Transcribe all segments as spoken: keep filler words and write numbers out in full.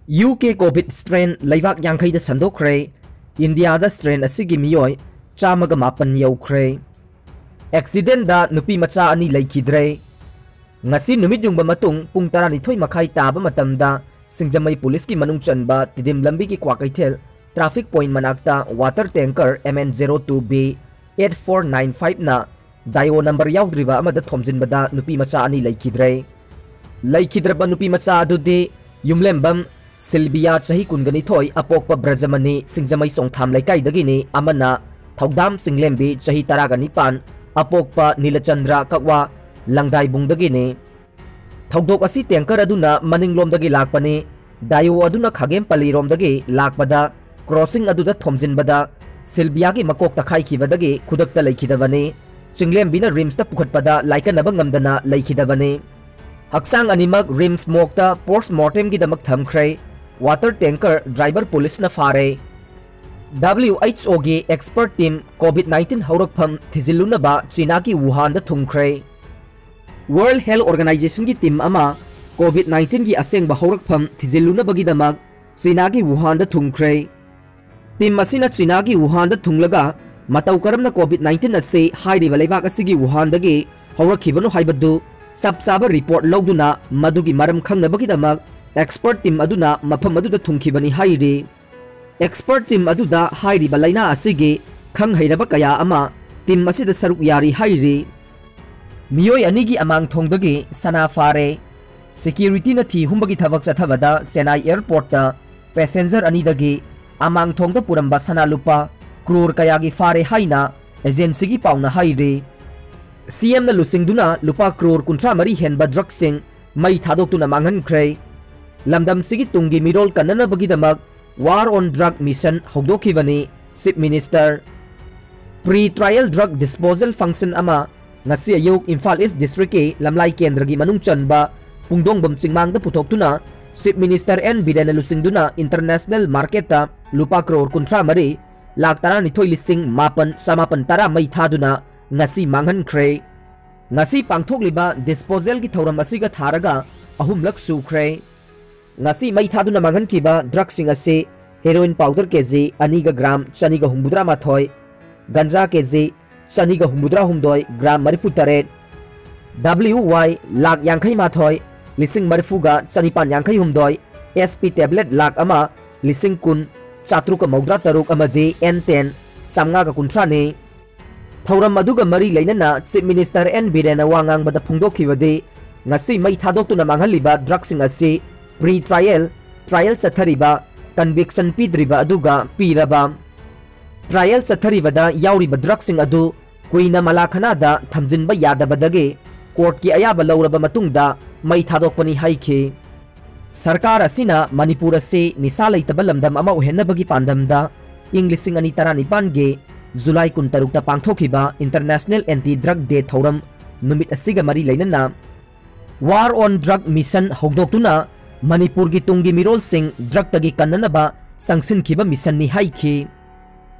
U K COVID strain ꯂꯩꯕꯥꯛ ꯌꯥꯡꯈꯩꯗ ꯁꯟꯗꯣꯛꯈ꯭ꯔꯦ꯫ ꯏꯟꯗꯤꯌꯥꯗ strain ꯑꯁꯤꯒꯤ ꯃꯤꯑꯣꯏ ꯆꯥꯝꯃꯒ ꯃꯥꯄꯟ ꯌꯧꯈ꯭ꯔꯦ꯫ Accidentꯗ ꯅꯨꯄꯤ ꯃꯆꯥ ꯑꯅꯤ ꯂꯩꯈꯤꯗ꯭ꯔꯦ꯫ ꯉꯁꯤ ꯅꯨꯃꯤꯠ ꯌꯨꯡꯕ ꯃꯇꯨꯡ ꯄꯨꯡ ꯇꯔꯥꯅꯤꯊꯣꯏ ꯃꯈꯥꯏ ꯇꯥꯕ ꯃꯇꯝꯗ ꯁꯤꯡꯖꯃꯩ ꯄꯨꯂꯤꯁꯀꯤ ꯃꯅꯨꯡ ꯆꯟꯕ ꯇꯤꯗꯤꯝ ꯂꯝꯕꯤꯒꯤ ꯀ꯭ꯋꯥꯀꯩꯊꯦꯜ traffic point ꯃꯅꯥꯛꯇ water tanker M N zero two B eight four nine fiveꯅ ꯗꯥꯏꯑꯣ number ꯌꯥꯎꯗ꯭ꯔꯤꯕ ꯑꯃꯗ ꯊꯣꯝꯖꯤꯟꯕꯗ ꯅꯨꯄꯤ ꯃꯆꯥ ꯑꯅꯤ ꯂꯩꯈꯤꯗ꯭ꯔꯦ꯫ ꯂꯩꯈꯤꯗ꯭ꯔꯕ ꯅꯨꯄꯤ ꯃꯆꯥ ꯑꯗꯨꯗꯤ ꯌꯨꯝꯂꯦꯝꯕꯝ ꯁꯤꯜꯕꯤꯌꯥ, ꯆꯍꯤ ꯀꯨꯟꯒ ꯅꯤꯊꯣꯏ, ꯑꯄꯣꯛꯄ ꯕ꯭ꯔꯖꯃꯅꯤ, ꯁꯤꯡꯖꯃꯩ ꯆꯣꯡꯊꯥꯝ ꯂꯩꯀꯥꯏꯗꯒꯤꯅꯤ, ꯑꯃꯅ ꯊꯧꯗꯥꯝ ꯆꯤꯡꯂꯦꯝꯕꯤ, ꯆꯍꯤ ꯇꯔꯥꯒ ꯅꯤꯄꯥꯟ, ꯑꯄꯣꯛꯄ ꯅꯤꯂꯆꯟꯗ꯭ꯔ, ꯀꯛꯋꯥ, ꯂꯪꯗꯥꯏꯕꯨꯡꯗꯒꯤꯅꯤ꯫ ꯊꯧꯗꯣꯛ ꯑꯁꯤ tanker ꯑꯗꯨꯅ ꯃꯅꯤꯡꯂꯣꯝꯗꯒꯤ ꯂꯥꯛꯄꯅꯤ꯫ ꯗꯥꯏꯑꯣ ꯑꯗꯨꯅ ꯈꯥꯒꯦꯝꯄꯜꯂꯤꯔꯣꯝꯗꯒꯤ ꯂꯥꯛꯄꯗ crossing ꯑꯗꯨꯗ ꯊꯣꯝꯖꯤꯟꯕꯗ ꯁꯤꯜꯕꯤꯌꯥꯒꯤ ꯃꯀꯣꯛ ꯇꯛꯈꯥꯏꯈꯤꯕꯗꯒꯤ ꯈꯨꯗꯛꯇ ꯂꯩꯈꯤꯗꯕꯅꯤ꯫ ꯆꯤꯡꯂꯦꯝꯕꯤꯅ RIMSꯇ ꯄꯨꯈꯠꯄꯗ ꯂꯥꯏꯀꯠꯅꯕ ꯉꯝꯗꯅ ꯂꯩꯈꯤꯗꯕꯅꯤ꯫ ꯍꯛꯆꯥꯡ ꯑꯅꯤꯃꯛ RIMS morgueꯗ post mortemꯒꯤꯗꯃꯛ ꯊꯝꯈ꯭ꯔꯦ꯫ Water tanker driver ꯄꯨꯂꯤꯁꯅ ꯐꯥꯔꯦ꯫ WHOꯒꯤ expert team COVID nineteen ꯍꯧꯔꯛꯐꯝ ꯊꯤꯖꯤꯜꯂꯨꯅꯕ ꯆꯤꯅꯥꯒꯤ ꯋꯨꯍꯥꯟꯗ ꯊꯨꯡꯈ꯭ꯔꯦ꯫ World Health Organizationꯒꯤ team ꯑꯃ COVID nineteenꯒꯤ ꯑꯁꯦꯡꯕ ꯍꯧꯔꯛꯐꯝ ꯊꯤꯖꯤꯜꯂꯨꯅꯕꯒꯤꯗꯃꯛ ꯆꯤꯅꯥꯒꯤ ꯋꯨꯍꯥꯟꯗ ꯊꯨꯡꯈ꯭ꯔꯦ꯫ Team ꯑꯁꯤꯅ ꯆꯤꯅꯥꯒꯤ ꯋꯨꯍꯥꯟꯗ ꯊꯨꯡꯂꯒ ꯃꯇꯧ ꯀꯔꯝꯅ COVID nineteen ꯑꯁꯤ ꯍꯥꯏꯔꯤꯕ ꯂꯩꯕꯥꯛ ꯑꯁꯤꯒꯤ ꯋꯨꯍꯥꯟꯗꯒꯤ ꯍꯧꯔꯛꯈꯤꯕꯅꯣ ꯍꯥꯏꯕꯗꯨ ꯆꯞ ꯆꯥꯕ report ꯂꯧꯗꯨꯅ ꯃꯗꯨꯒꯤ ꯃꯔꯝ ꯈꯪꯅꯕꯒꯤꯗꯃꯛ expert team ꯑꯗꯨꯅ ꯃꯐꯝ ꯑꯗꯨꯗ ꯊꯨꯡꯈꯤꯕꯅꯤ ꯍꯥꯏꯔꯤ꯫ Expert team ꯑꯗꯨꯗ ꯍꯥꯏꯔꯤꯕ ꯂꯩꯅꯥ ꯑꯁꯤꯒꯤ ꯈꯪ ꯍꯩꯔꯕ ꯀꯌꯥ ꯑꯃ team ꯑꯁꯤꯗ ꯁꯔꯨꯛ ꯌꯥꯔꯤ ꯍꯥꯏꯔꯤ꯫ ꯃꯤꯑꯣꯏ ꯑꯅꯤꯒꯤ ꯑꯃꯥꯡ ꯊꯣꯡꯗꯒꯤ ꯁꯅꯥ ꯐꯥꯔꯦ꯫ Securityꯅ ꯊꯤ ꯍꯨꯝꯕꯒꯤ ꯊꯕꯛ ꯆꯠꯊꯕꯗ ꯆꯦꯟꯅꯥꯏ airportꯇ passenger ꯑꯅꯤꯗꯒꯤ ꯑꯃꯥꯡ ꯊꯣꯡꯗ ꯄꯨꯔꯝꯕ ꯁꯅꯥ ꯂꯨꯄꯥ crore ꯀꯌꯥꯒꯤ ꯐꯥꯔꯦ ꯍꯥꯏꯅ agencyꯒꯤ ꯄꯥꯎꯅ ꯍꯥꯏꯔꯤ꯫ CMꯅ ꯂꯨꯆꯤꯡꯗꯨꯅ ꯂꯨꯄꯥ crore ꯀꯨꯟꯊ꯭ꯔꯥ ꯃꯔꯤ ꯍꯦꯟꯕ drugꯁꯤꯡ ꯃꯩ ꯊꯥꯗꯣꯛꯇꯨꯅ ꯃꯥꯡꯍꯟꯈ꯭ꯔꯦ꯫ ꯂꯝꯗꯝꯁꯤꯒꯤ ꯇꯨꯡꯒꯤ ꯃꯤꯔꯣꯜ ꯀꯟꯅꯅꯕꯒꯤꯗꯃꯛ War on Drug Mission ꯍꯧꯗꯣꯛꯈꯤꯕꯅꯤ꯫ Chief Minister꯫ Pre trial drug disposal function ꯑꯃ ꯉꯁꯤ ꯑꯌꯨꯛ ꯏꯝꯐꯥꯜ East Districtꯀꯤ ꯂꯝꯂꯥꯏ ꯀꯦꯟꯗ꯭ꯔꯒꯤ ꯃꯅꯨꯡ ꯆꯟꯕ ꯄꯨꯡꯗꯣꯡꯕꯝ ꯆꯤꯡꯃꯥꯡꯗ ꯄꯨꯊꯣꯛꯇꯨꯅ Chief Minister N ꯕꯤꯔꯦꯟꯅ ꯂꯨꯆꯤꯡꯗꯨꯅ international marketꯇ ꯂꯨꯄꯥ crore ꯀꯨꯟꯊ꯭ꯔꯥ ꯃꯔꯤ ꯂꯥꯈ ꯇꯔꯥꯅꯤꯊꯣꯏ ꯂꯤꯁꯤꯡ ꯃꯥꯄꯟ ꯆꯃꯥꯄꯟ ꯇꯔꯥ ꯃꯩ ꯊꯥꯗꯨꯅ ꯉꯁꯤ ꯃꯥꯡꯍꯟꯈ꯭ꯔꯦ꯫ ꯉꯁꯤ ꯄꯥꯡꯊꯣꯛꯂꯤꯕ disposalꯒꯤ ꯊꯧꯔꯝ ꯑꯁꯤꯒ ꯊꯥꯔꯒ ꯑꯍꯨꯝꯂꯛ ꯁꯨꯈ꯭ꯔꯦ꯫ ꯉꯁꯤ ꯃꯩ ꯊꯥꯗꯨꯅ ꯃꯥꯡꯍꯟꯈꯤꯕ ꯗ꯭ꯔꯒꯁꯤꯡ ꯑꯁꯤ ꯍꯦꯔꯣꯏꯟ ꯄꯥꯎꯗꯔ ꯀꯦꯖꯤ ꯑꯅꯤꯒ ꯒ꯭ꯔꯥꯝ ꯆꯅꯤꯒ ꯍꯨꯝꯐꯨꯇꯔꯥ ꯃꯥꯊꯣꯏ, ꯒꯟꯖꯥ ꯀꯦꯖꯤ ꯆꯅꯤꯒ ꯍꯨꯝꯐꯨꯇꯔꯥ ꯍꯨꯝꯗꯣꯏ, ꯒ꯭ꯔꯥꯝ ꯃꯔꯤꯐꯨ ꯇꯔꯦꯠ, ꯗꯕ꯭ꯂꯤꯎ ꯋꯥꯏ ꯂꯥꯛ ꯌꯥꯡꯈꯩ ꯃꯥꯊꯣꯏ, ꯂꯤꯁꯤꯡ ꯃꯔꯤꯐꯨꯒ ꯆꯅꯤꯄꯥꯟ ꯌꯥꯡꯈꯩ ꯍꯨꯝꯗꯣꯏ, ꯑꯦꯁ ꯄꯤ ꯇꯦꯕ꯭ꯂꯦꯠ ꯂꯥꯛ ꯑꯃ, ꯂꯤꯁꯤꯡ ꯀꯨꯟ, ꯆꯥꯇ꯭ꯔꯨꯛꯀ ꯃꯧꯗ꯭ꯔꯥ ꯇꯔꯨꯛ ꯑꯃꯗꯤ ꯑꯦꯟ ꯇꯦꯟ, ꯆꯥꯝꯃꯉꯥꯒ ꯀꯨꯟꯊ꯭ꯔꯥꯅꯤ꯫ ꯊꯧꯔꯝ ꯑꯗꯨꯒ ꯃꯔꯤ ꯂꯩꯅꯅ Chief Minister ꯑꯦꯟ ꯕꯤꯔꯦꯟꯅ ꯋꯥ ꯉꯥꯡꯕꯗ ꯐꯣꯡꯗꯣꯛꯈꯤꯕꯗꯤ, ꯉꯁꯤ ꯃꯩ ꯊꯥꯗꯣꯛꯇꯨꯅ ꯃꯥꯡꯍꯜꯂꯤꯕ ꯗ꯭ꯔꯒꯁꯤꯡ ꯑꯁꯤ pre trial, trial ꯆꯠꯊꯔꯤꯕ, conviction ꯄꯤꯗ꯭ꯔꯤꯕ ꯑꯗꯨꯒ ꯄꯤꯔꯕ꯫ Trial ꯆꯠꯊꯔꯤꯕꯗ ꯌꯥꯎꯔꯤꯕ ꯗ꯭ꯔꯒꯁꯤꯡ ꯑꯗꯨ ꯀꯨꯏꯅ ꯃꯂꯥꯈꯅꯥꯗ ꯊꯝꯖꯤꯟꯕ ꯌꯥꯗꯕꯗꯒꯤ ꯀꯣꯔꯠꯀꯤ ꯑꯌꯥꯕ ꯂꯧꯔꯕ ꯃꯇꯨꯡꯗ ꯃꯩ ꯊꯥꯗꯣꯛꯄꯅꯤ ꯍꯥꯏꯈꯤ꯫ ꯁꯔꯀꯥꯔ ꯑꯁꯤꯅ ꯃꯅꯤꯄꯨꯔ ꯑꯁꯤ ꯅꯤꯁꯥ ꯂꯩꯇꯕ ꯂꯝꯗꯝ ꯑꯃ ꯑꯣꯏꯍꯟꯅꯕꯒꯤ ꯄꯥꯟꯗꯝꯗ ꯏꯪ ꯂꯤꯁꯤꯡ ꯑꯅꯤ ꯇꯔꯥꯅꯤꯄꯥꯟꯒꯤ ꯖꯨꯂꯥꯏ ꯀꯨꯟꯇꯔꯨꯛꯇ ꯄꯥꯡꯊꯣꯛꯈꯤꯕ International Anti Drug Day ꯊꯧꯔꯝ ꯅꯨꯃꯤꯠ ꯑꯁꯤꯒ ꯃꯔꯤ ꯂꯩꯅꯅ War on Drug Mission ꯍꯧꯗꯣꯛꯇꯨꯅ ꯃꯅꯤꯄꯨꯔꯒꯤ ꯇꯨꯡꯒꯤ ꯃꯤꯔꯣꯜꯁꯤꯡ ꯗ꯭ꯔꯒꯇꯒꯤ ꯀꯟꯅꯅꯕ ꯆꯪꯁꯤꯟꯈꯤꯕ ꯃꯤꯁꯟꯅꯤ ꯍꯥꯏꯈꯤ꯫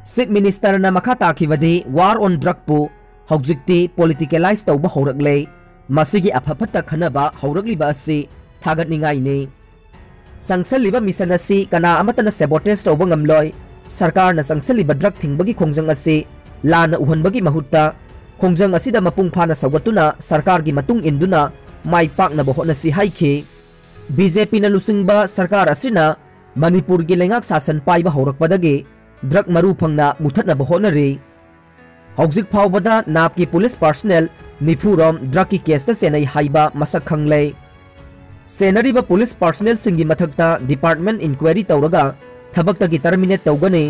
Chief Ministerꯅ ꯃꯈꯥ ꯇꯥꯈꯤꯕꯗꯤ, War on Drugꯄꯨ ꯍꯧꯖꯤꯛꯇꯤ politicalize ꯇꯧꯕ ꯍꯧꯔꯛꯂꯦ꯫ ꯃꯁꯤꯒꯤ ꯑꯐ ꯐꯠꯇ ꯈꯟꯅꯕ ꯍꯧꯔꯛꯂꯤꯕ ꯑꯁꯤ ꯊꯥꯒꯠꯅꯤꯡꯉꯥꯏꯅꯤ꯫ ꯆꯪꯁꯜꯂꯤꯕ ꯃꯤꯁꯟ ꯑꯁꯤ ꯀꯅꯥ ꯑꯃꯠꯇꯅ sabotage ꯇꯧꯕ ꯉꯝꯂꯣꯏ꯫ ꯁꯔꯀꯥꯔꯅ ꯆꯪꯁꯜꯂꯤꯕ ꯗ꯭ꯔꯒ ꯊꯤꯡꯕꯒꯤ ꯈꯣꯡꯖꯪ ꯑꯁꯤ ꯂꯥꯟꯅ ꯎꯍꯟꯕꯒꯤ ꯃꯍꯨꯠꯇ ꯈꯣꯡꯖꯪ ꯑꯁꯤꯗ ꯃꯄꯨꯡ ꯐꯥꯅ ꯁꯧꯒꯠꯇꯨꯅ ꯁꯔꯀꯥꯔꯒꯤ ꯃꯇꯨꯡ ꯏꯟꯗꯨꯅ ꯃꯥꯏ ꯄꯥꯛꯅꯕ ꯍꯣꯠꯅꯁꯤ ꯍꯥꯏꯈꯤ꯫ ꯕꯤꯖꯦꯄꯤꯅ ꯂꯨꯆꯤꯡꯕ ꯁꯔꯀꯥꯔ ꯑꯁꯤꯅ ꯃꯅꯤꯄꯨꯔꯒꯤ ꯂꯩꯉꯥꯛ ꯁꯥꯁꯟ ꯄꯥꯏꯕ ꯍꯧꯔꯛꯄꯗꯒꯤ ꯗ꯭ꯔꯒ ꯃꯔꯨ ꯐꯪꯅ ꯃꯨꯊꯠꯅꯕ ꯍꯣꯠꯅꯔꯤ꯫ ꯍꯧꯖꯤꯛ ꯐꯥꯎꯕꯗ ꯅꯥꯞꯀꯤ police personnel ꯅꯤꯐꯨ ꯔꯣꯝ ꯗ꯭ꯔꯒꯀꯤ ꯀꯦꯁꯇ ꯆꯦꯟꯅꯩ ꯍꯥꯏꯕ ꯃꯁꯛ ꯈꯪꯂꯦ꯫ ꯆꯦꯟꯅꯔꯤꯕ police personnelꯁꯤꯡꯒꯤ ꯃꯊꯛꯇ department inquiry ꯇꯧꯔꯒ ꯊꯕꯛꯇꯒꯤ terminate ꯇꯧꯒꯅꯤ꯫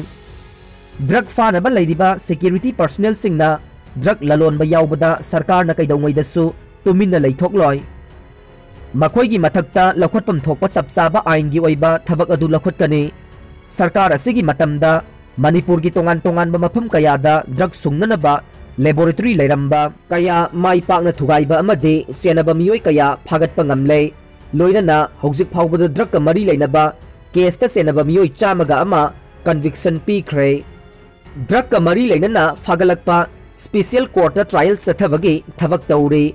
ꯗ꯭ꯔꯒ ꯐꯥꯅꯕ ꯂꯩꯔꯤꯕ security personnelꯁꯤꯡꯅ ꯗ꯭ꯔꯒ ꯂꯂꯣꯟꯕ ꯌꯥꯎꯕꯗ ꯁꯔꯀꯥꯔꯅ ꯀꯩꯗꯧꯉꯩꯗꯁꯨ ꯇꯨꯃꯤꯟꯅ ꯂꯩꯊꯣꯛꯂꯣꯏ꯫ ꯃꯈꯣꯏꯒꯤ ꯃꯊꯛꯇ ꯂꯧꯈꯠꯐꯝ ꯊꯣꯛꯄ ꯆꯞ ꯆꯥꯕ ꯑꯥꯏꯟꯒꯤ ꯑꯣꯏꯕ ꯊꯕꯛ ꯑꯗꯨ ꯂꯧꯈꯠꯀꯅꯤ꯫ ꯁꯔꯀꯥꯔ ꯑꯁꯤꯒꯤ ꯃꯇꯝꯗ ꯃꯅꯤꯄꯨꯔꯒꯤ ꯇꯣꯉꯥꯟ ꯇꯣꯉꯥꯟꯕ ꯃꯐꯝ ꯀꯌꯥꯗ ꯗ꯭ꯔꯒ ꯁꯨꯡꯅꯅꯕ laboratory ꯂꯩꯔꯝꯕ ꯀꯌꯥ ꯃꯥꯏ ꯄꯥꯛꯅ ꯊꯨꯒꯥꯏꯕ ꯑꯃꯗꯤ ꯆꯦꯟꯅꯕ ꯃꯤꯑꯣꯏ ꯀꯌꯥ ꯐꯥꯒꯠꯄ ꯉꯝꯂꯦ꯫ ꯂꯣꯏꯅꯅ ꯍꯧꯖꯤꯛ ꯐꯥꯎꯕꯗ ꯗ꯭ꯔꯒꯀ ꯃꯔꯤ ꯂꯩꯅꯕ ꯀꯦꯁꯇ ꯆꯦꯟꯅꯕ ꯃꯤꯑꯣꯏ ꯆꯥꯝꯃꯒ ꯑꯃ conviction ꯄꯤꯈ꯭ꯔꯦ꯫ ꯗ꯭ꯔꯒꯀ ꯃꯔꯤ ꯂꯩꯅꯅ ꯐꯥꯒꯠꯂꯛꯄ special courtꯇ trial ꯆꯠꯊꯕꯒꯤ ꯊꯕꯛ ꯇꯧꯔꯤ꯫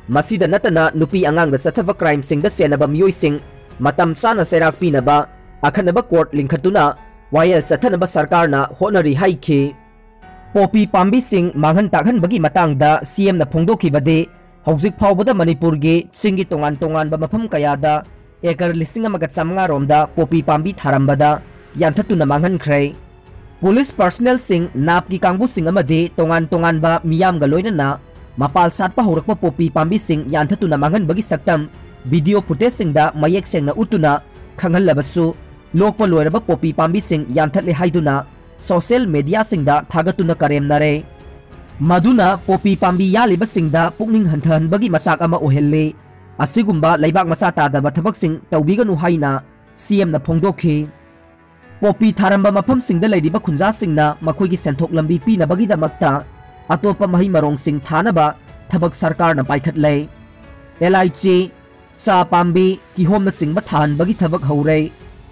ꯃꯁꯤꯗ ꯅꯠꯇꯅ ꯅꯨꯄꯤ ꯑꯉꯥꯡꯗ ꯆꯠꯊꯕ crimeꯁꯤꯡꯗ ꯆꯦꯟꯅꯕ ꯃꯤꯑꯣꯏꯁꯤꯡ ꯃꯇꯝ ꯆꯥꯅ ꯆꯩꯔꯥꯛ ꯄꯤꯅꯕ ꯑꯈꯟꯅꯕ ꯀꯣꯔꯠ ꯂꯤꯡꯈꯠꯇꯨꯅ ꯋꯥꯌꯦꯜ ꯆꯠꯊꯅꯕ ꯁꯔꯀꯥꯔꯅ ꯍꯣꯠꯅꯔꯤ ꯍꯥꯏꯈꯤ꯫ ꯄꯣꯄꯤ ꯄꯥꯝꯕꯤꯁꯤꯡ ꯃꯥꯡꯍꯟ ꯇꯥꯛꯍꯟꯕꯒꯤ ꯃꯇꯥꯡꯗ ꯁꯤ ꯑꯦꯝꯅ ꯐꯣꯡꯗꯣꯛꯈꯤꯕꯗꯤ, ꯍꯧꯖꯤꯛ ꯐꯥꯎꯕꯗ ꯃꯅꯤꯄꯨꯔꯒꯤ ꯆꯤꯡꯒꯤ ꯇꯣꯉꯥꯟ ꯇꯣꯉꯥꯟꯕ ꯃꯐꯝ ꯀꯌꯥꯗ ꯑꯦꯀꯔ ꯂꯤꯁꯤꯡ ꯑꯃꯒ ꯆꯥꯃꯉꯥ ꯔꯣꯝꯗ ꯄꯣꯄꯤ ꯄꯥꯝꯕꯤ ꯊꯥꯔꯝꯕꯗ ꯌꯥꯟꯊꯠꯇꯨꯅ ꯃꯥꯡꯍꯟꯈ꯭ꯔꯦ꯫ ꯄꯨꯂꯤꯁ ꯄꯔꯁꯅꯦꯜꯁꯤꯡ, ꯅꯥꯞꯀꯤ ꯀꯥꯡꯕꯨꯁꯤꯡ ꯑꯃꯗꯤ ꯇꯣꯉꯥꯟ ꯇꯣꯉꯥꯟꯕ ꯃꯤꯌꯥꯝꯒ ꯂꯣꯏꯅꯅ ꯃꯄꯥꯜ ꯁꯥꯠꯄ ꯍꯧꯔꯛꯄ ꯄꯣꯄꯤ ꯄꯥꯝꯕꯤꯁꯤꯡ ꯌꯥꯟꯊꯠꯇꯨꯅ ꯃꯥꯡꯍꯟꯕꯒꯤ ꯁꯛꯇꯝ ꯚꯤꯗꯤꯑꯣ ꯐꯨꯇꯦꯖꯁꯤꯡꯗ ꯃꯌꯦꯛ ꯁꯦꯡꯅ ꯎꯠꯇꯨꯅ ꯈꯪꯍꯜꯂꯕꯁꯨ, ꯂꯣꯛꯄ ꯂꯣꯏꯔꯕ ꯄꯣꯄꯤ ꯄꯥꯝꯕꯤꯁꯤꯡ ꯌꯥꯟꯊꯠꯂꯦ ꯍꯥꯏꯗꯨꯅ ꯁꯣꯁꯤꯌꯦꯜ ꯃꯦꯗꯤꯌꯥꯁꯤꯡꯗ ꯊꯥꯒꯠꯇꯨꯅ ꯀꯔꯦꯝꯅꯔꯦ꯫ ꯃꯗꯨꯅ ꯄꯣꯄꯤ ꯄꯥꯝꯕꯤ ꯌꯥꯜꯂꯤꯕꯁꯤꯡꯗ ꯄꯨꯛꯅꯤꯡ ꯍꯟꯊꯍꯟꯕꯒꯤ ꯃꯆꯥꯛ ꯑꯃ ꯑꯣꯏꯍꯜꯂꯤ꯫ ꯑꯁꯤꯒꯨꯝꯕ ꯂꯩꯕꯥꯛ ꯃꯆꯥ ꯇꯥꯗꯕ ꯊꯕꯛꯁꯤꯡ ꯇꯧꯕꯤꯒꯅꯨ ꯍꯥꯏꯅ ꯁꯤ ꯑꯦꯝꯅ ꯐꯣꯡꯗꯣꯛꯈꯤ꯫ ꯄꯣꯄꯤ ꯊꯥꯔꯝꯕ ꯃꯐꯝꯁꯤꯡꯗ ꯂꯩꯔꯤꯕ ꯈꯨꯟꯖꯥꯁꯤꯡꯅ ꯃꯈꯣꯏꯒꯤ ꯁꯦꯟꯊꯣꯛ ꯂꯝꯕꯤ ꯄꯤꯅꯕꯒꯤꯗꯃꯛꯇ ꯑꯇꯣꯞꯄ ꯃꯍꯩ ꯃꯔꯣꯡꯁꯤꯡ ꯊꯥꯅꯕ ꯊꯕꯛ ꯁꯔꯀꯥꯔꯅ ꯄꯥꯏꯈꯠꯂꯦ꯫ ꯑꯦꯂꯥꯏꯆꯤ, ꯆꯥ ꯄꯥꯝꯕꯤ, ꯀꯤꯍꯣꯝꯅꯆꯤꯡꯕ ꯊꯥꯍꯟꯕꯒꯤ ꯊꯕꯛ ꯍꯧꯔꯦ꯫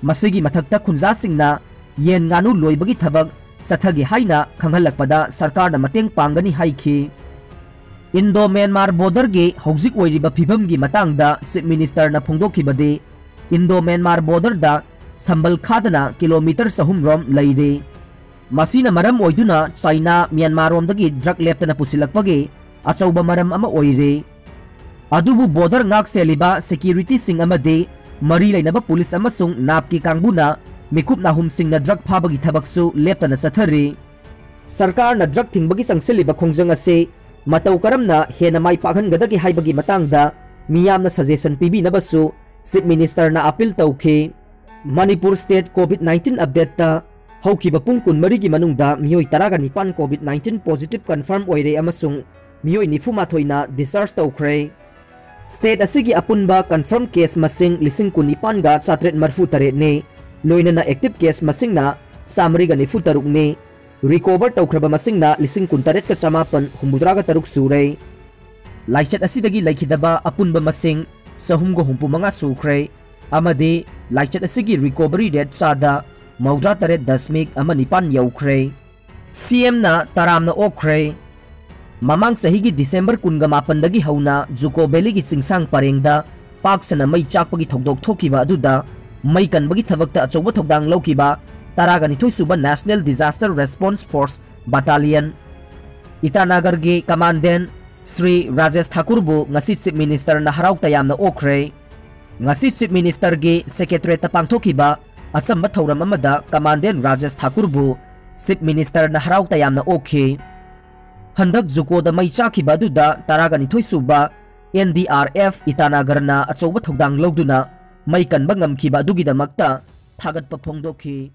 ꯃꯁꯤꯒꯤ ꯃꯊꯛꯇ ꯈꯨꯟꯖꯥꯁꯤꯡꯅ ꯌꯦꯟ ꯉꯥꯅꯨ ꯂꯣꯏꯕꯒꯤ ꯊꯕꯛ ꯆꯠꯊꯒꯦ ꯍꯥꯏꯅ ꯈꯪꯍꯜꯂꯛꯄꯗ ꯁꯔꯀꯥꯔꯅ ꯃꯇꯦꯡ ꯄꯥꯡꯒꯅꯤ ꯍꯥꯏꯈꯤ꯫ ꯏꯟꯗꯣ ꯃ꯭ꯌꯥꯟꯃꯥꯔ ꯕꯣꯔꯗꯔꯒꯤ ꯍꯧꯖꯤꯛ ꯑꯣꯏꯔꯤꯕ ꯐꯤꯕꯝꯒꯤ ꯃꯇꯥꯡꯗ ꯆꯤꯐ ꯃꯤꯅꯤꯁꯇꯔꯅ ꯐꯣꯡꯗꯣꯛꯈꯤꯕꯗꯤ, ꯏꯟꯗꯣ ꯃ꯭ꯌꯥꯟꯃꯥꯔ ꯕꯣꯔꯗꯔꯗ ꯁꯝꯕꯜ ꯈꯥꯗꯅ ꯀꯤꯂꯣꯃꯤꯇꯔ ꯆꯍꯨꯝ ꯔꯣꯝ ꯂꯩꯔꯤ꯫ ꯃꯁꯤꯅ ꯃꯔꯝ ꯑꯣꯏꯗꯨꯅ ꯆꯥꯏꯅꯥ ꯃ꯭ꯌꯥꯟꯃꯥꯔ ꯔꯣꯝꯗꯒꯤ ꯗ꯭ꯔꯒ ꯂꯦꯞꯇꯅ ꯄꯨꯁꯤꯜꯂꯛꯄꯒꯤ ꯑꯆꯧꯕ ꯃꯔꯝ ꯑꯃ ꯑꯣꯏꯔꯤ꯫ ꯑꯗꯨꯕꯨ ꯕꯣꯔꯗꯔ ꯉꯥꯛ ꯁꯦꯜꯂꯤꯕ ꯁꯦꯀ꯭ꯌꯨꯔꯤꯇꯤꯁꯤꯡ ꯑꯃꯗꯤ ꯃꯔꯤ ꯂꯩꯅꯕ ꯄꯨꯂꯤꯁ ꯑꯃꯁꯨꯡ ꯅꯥꯞꯀꯤ ꯀꯥꯡꯕꯨꯅ ꯃꯤꯀꯨꯞ ꯅꯥꯍꯨꯝꯁꯤꯡꯅ ꯗ꯭ꯔꯒ ꯐꯥꯕꯒꯤ ꯊꯕꯛꯁꯨ ꯂꯦꯞꯇꯅ ꯆꯠꯊꯔꯤ꯫ ꯁꯔꯀꯥꯔꯅ ꯗ꯭ꯔꯒ ꯊꯤꯡꯕꯒꯤ ꯆꯪꯁꯤꯜꯂꯤꯕ ꯈꯣꯡꯖꯪ ꯑꯁꯤ ꯃꯇꯧ ꯀꯔꯝꯅ ꯍꯦꯟꯅ ꯃꯥꯏ ꯄꯥꯛꯍꯟꯒꯗꯒꯦ ꯍꯥꯏꯕꯒꯤ ꯃꯇꯥꯡꯗ ꯃꯤꯌꯥꯝꯅ ꯁꯖꯦꯁꯟ ꯄꯤꯕꯤꯅꯕꯁꯨ ꯆꯤꯐ ꯃꯤꯅꯤꯁꯇꯔꯅ ꯑꯥꯄꯤꯜ ꯇꯧꯈꯤ꯫ ꯃꯅꯤꯄꯨꯔ ꯁ꯭ꯇꯦꯠ ꯀꯣꯚꯤꯗ ꯅꯥꯏꯟꯇꯤꯟ ꯑꯞꯗꯦꯠꯇ ꯍꯧꯈꯤꯕ ꯄꯨꯡ ꯀꯨꯟꯃꯔꯤꯒꯤ ꯃꯅꯨꯡꯗ ꯃꯤꯑꯣꯏ ꯇꯔꯥꯒ ꯅꯤꯄꯥꯟ ꯀꯣꯚꯤꯗ ꯅꯥꯏꯟꯇꯤꯟ ꯄꯣꯖꯤꯇꯤꯚ ꯀꯟꯐꯥꯔꯝ ꯑꯣꯏꯔꯦ ꯑꯃꯁꯨꯡ ꯃꯤꯑꯣꯏ ꯅꯤꯐꯨ ꯃꯥꯊꯣꯏꯅ ꯗꯤꯁꯆꯥꯔꯖ ꯇꯧꯈ꯭ꯔꯦ꯫ ꯁ꯭ꯇꯦꯠ ꯑꯁꯤꯒꯤ ꯑꯄꯨꯟꯕ ꯀꯟꯐꯥꯔꯝ ꯀꯦꯁ ꯃꯁꯤꯡ ꯂꯤꯁꯤꯡ ꯀꯨꯟꯅꯤꯄꯥꯟꯒ ꯆꯥꯇ꯭ꯔꯦꯠ ꯃꯔꯤꯐꯨ ꯇꯔꯦꯠꯅꯤ, ꯂꯣꯏꯅꯅ ꯑꯦꯛꯇꯤꯚ ꯀꯦꯁ ꯃꯁꯤꯡꯅ ꯆꯥꯃꯔꯤꯒ ꯅꯤꯐꯨ ꯇꯔꯨꯛꯅꯤ, ꯔꯤꯀꯣꯚꯔ ꯇꯧꯈ꯭ꯔꯕ ꯃꯁꯤꯡꯅ ꯂꯤꯁꯤꯡ ꯀꯨꯟꯇꯔꯦꯠꯀ ꯆꯃꯥꯄꯟ ꯍꯨꯝꯐꯨꯇꯔꯥꯒ ꯇꯔꯨꯛ ꯁꯨꯔꯦ꯫ ꯂꯥꯏꯆꯠ ꯑꯁꯤꯗꯒꯤ ꯂꯩꯈꯤꯗꯕ ꯑꯄꯨꯟꯕ ꯃꯁꯤꯡ ꯆꯍꯨꯝꯒ ꯍꯨꯝꯐꯨ ꯃꯉꯥ ꯁꯨꯈ꯭ꯔꯦ ꯑꯃꯗꯤ ꯂꯥꯏꯆꯠ ꯑꯁꯤꯒꯤ ꯔꯤꯀꯣꯚꯔꯤ ꯔꯦꯠ ꯆꯥꯗ ꯃꯧꯗ꯭ꯔꯥ ꯇꯔꯦꯠ ꯗꯁꯃꯤꯛ ꯑꯃ ꯅꯤꯄꯥꯟ ꯌꯧꯈ꯭ꯔꯦ꯫ ꯁꯤ ꯑꯦꯝꯅ ꯇꯔꯥꯝꯅ ꯑꯣꯛꯈ꯭ꯔꯦ꯫ ꯃꯃꯥꯡ ꯆꯍꯤꯒꯤ ꯗꯤꯁꯦꯝꯕꯔ ꯀꯨꯟꯒ ꯃꯥꯄꯟꯗꯒꯤ ꯍꯧꯅ ꯖꯨꯀꯣ ꯚꯦꯂꯤꯒꯤ ꯆꯤꯡꯁꯥꯡ ꯄꯔꯦꯡꯗ ꯄꯥꯛ ꯁꯟꯅ ꯃꯩ ꯆꯥꯛꯄꯒꯤ ꯊꯧꯗꯣꯛ ꯊꯣꯛꯈꯤꯕ ꯑꯗꯨꯗ ꯃꯩ ꯀꯟꯕꯒꯤ ꯊꯕꯛꯇ ꯑꯆꯧꯕ ꯊꯧꯗꯥꯡ ꯂꯧꯈꯤꯕ ꯇꯔꯥꯒ ꯅꯤꯊꯣꯏ ꯁꯨꯕ National Disaster Response Force Battalion ꯏꯇꯥꯅꯥꯒꯔꯒꯤ Commandant Shri Rajesh ꯊꯥꯀꯨꯔꯕꯨ ꯉꯁꯤ Chief Ministerꯅ ꯍꯔꯥꯎ ꯇꯌꯥꯝꯅ ꯑꯣꯛꯈ꯭ꯔꯦ꯫ ꯉꯁꯤ Chief Ministerꯒꯤ Secretariatꯇ ꯄꯥꯡꯊꯣꯛꯈꯤꯕ ꯑꯆꯝꯕ ꯊꯧꯔꯝ ꯑꯃꯗ Commandant ꯔꯥꯖꯦꯁ ꯊꯥꯀꯨꯔꯕꯨ Chief Ministerꯅ ꯍꯔꯥꯎ ꯇꯌꯥꯝꯅ ꯑꯣꯛꯈꯤ꯫ ꯍꯟꯗꯛ ꯖꯨꯀꯣꯗ ꯃꯩ ꯆꯥꯛꯈꯤꯕ ꯑꯗꯨꯗ ꯇꯔꯥꯒ ꯅꯤꯊꯣꯏ ꯁꯨꯕ N D R F ꯏꯇꯥꯅꯥꯒꯔꯅ ꯑꯆꯧꯕ ꯊꯧꯗꯥꯡ ꯂꯧꯗꯨꯅ ꯃꯩ ꯀꯟꯕ ꯉꯝꯈꯤꯕ ꯑꯗꯨꯒꯤꯗꯃꯛꯇ ꯊꯥꯒꯠꯄ ꯐꯣꯡꯗꯣꯛꯈꯤ꯫